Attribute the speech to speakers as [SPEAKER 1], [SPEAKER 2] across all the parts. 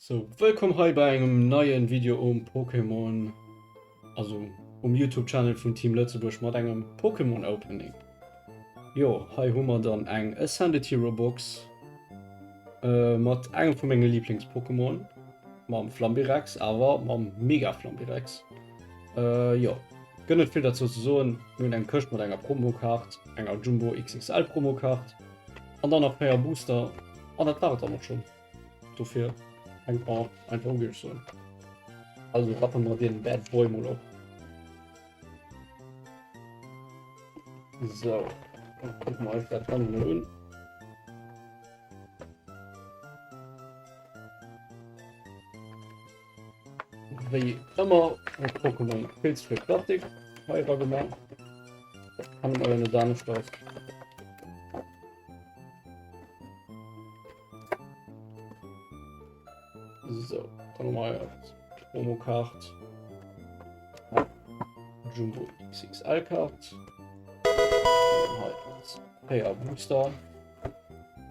[SPEAKER 1] Sou, wëllkomm hei bei engem neien Video um Pokémon, also um YouTube Channel vun Team Lëtzebuerg mat engem Pokémon Opening. Jo, hei hu mer dann eng Ascended Hero Box äh, mat engem vu menge Lieblings-Pokémon, mam Flambirex, awer mam Mega Flambirex. Äh, jo, gëtt net vill derzou ze soen. Mir hunn eng Këscht mat enger Promokaart, enger Jumbo XXL Promokaart an dann nach 4 Booster an dat war et dann och schonn. Dofir eng oh, einfach u soen. Also rappen mer den Bad Boy mol op. So, dann gucken wir euch dat dann mal un. Wéi ëmmer huet Pokémon vill ze vill Plastik hei era gemaach. Dat kann man jo net aneschters. So, dann hu mer Promokaart. Jumbo XXL Kaart. Féier Booster.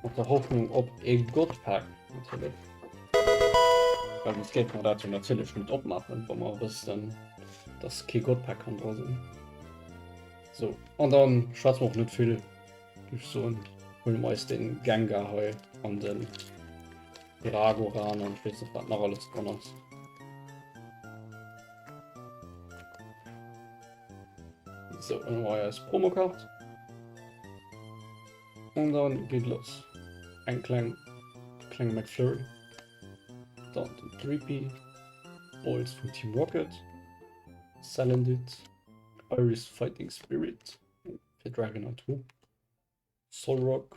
[SPEAKER 1] Mat der Hoffnung op e Godpack natierlech. Well sonst géife mer dat jo natierlech net opmaachen, wa mer wëssten, dass kee Godpack kann dra sinn. So, an dann schwätze mer och net vill. Ech soen, huele mer eis den Gengar hei an den Dragoran an ech weess net wat nach alles dran ass. So, dann hu mer eis Promokart. Und dann geht los. Eng kleng klenge McFlurry. Dann den Dreepy. Balls vum Team Rocket. Salandit. Iris Fighting Spirit. Fir Dragonaut hu Solrock,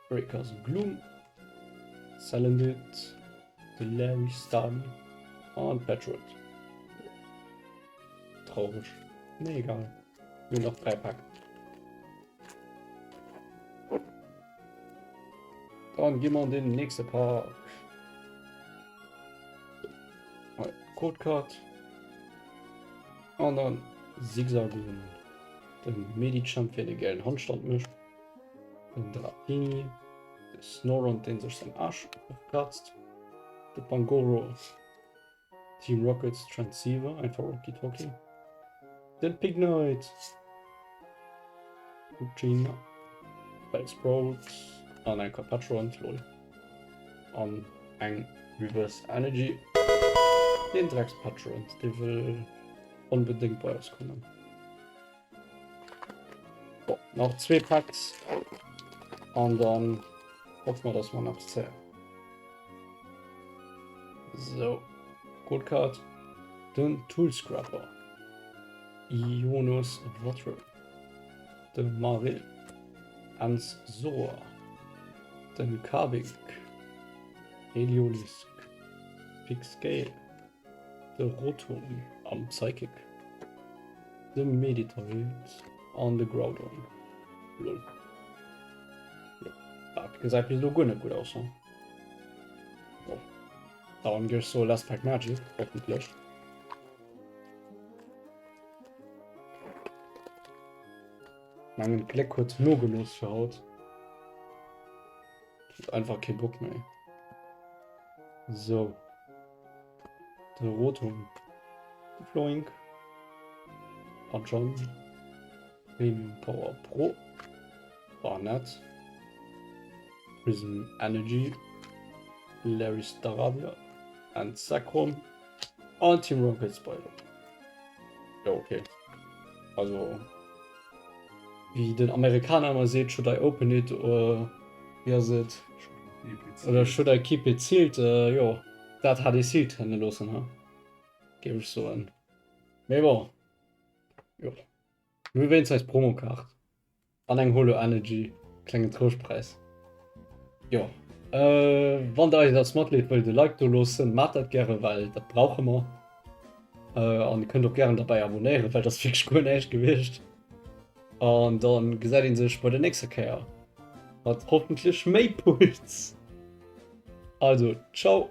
[SPEAKER 1] Breakers Gloom, Salandit, de Larry Starmie an Petroid. Traureg. Nee, egal. Mir hunn nach 3 Päck. Dann gi mer an den nächste Pak. Codecard. An dann Zigzagoon. Den Medicham fir de gellen Handstand mécht. Den Dratini. De Snorunt deen sech säin Aarsch ofkratzt. De Pangoro. Team Rockets Transceiver, einfach Rocky Talkie. Den Pignite. Gina. Bellsprout. An eng Carpatron, lol. An eng Reverse Energy. Den Dreckspatron, dee wëll onbedéngt bei eis kommen. Bon, nach zwee Packs. An dann hoffen wir, dass wir nach zählen. So, Gold Card. Den Tool Scrapper. Ionos Water. Den Maril. Ans Soa. Den Kabink. Heliolisk. Pixgale. De Rotom am Psychic, de Meditite an de Groudon. Lol. Jo, dat gesäit bis elo guer net gutt aus, hm? Bon, dann géif ech soe Last Pack Magic, hoffentlech. Mengen d'Gléck huet nogelooss fir haut. Huet einfach kee Bock méi. So. De Rotom. De Floink. Ajon. Premium Power Pro. Barnett. Prism Energy. Larry Staravia. And Sacrum. An Team Rocket Spider. Ja, okay. Also, wéi den Amerikaner ëmmer seet, should I open it or wéi ass et? Oder should I keep it sealed? Äh, jo, dat hat ee sealed hënne loossen, ha? Géif ech soen. Mee bon, jo. Mir hu wéinst eis Promokaart. An eng Holo Energy, klengen Trouschtpräis. Jo, wann der eis als Matleed wëllt e Like do loossen, maacht dat gären, well dat brauche mer. An dir kënnt och gären derbäi abonéieren, well dat ass wierklech guer näischt gewiescht. An dann gesäit een sech bei der nächster Kéier mat hoffentlech méi Puls. Also, ciao!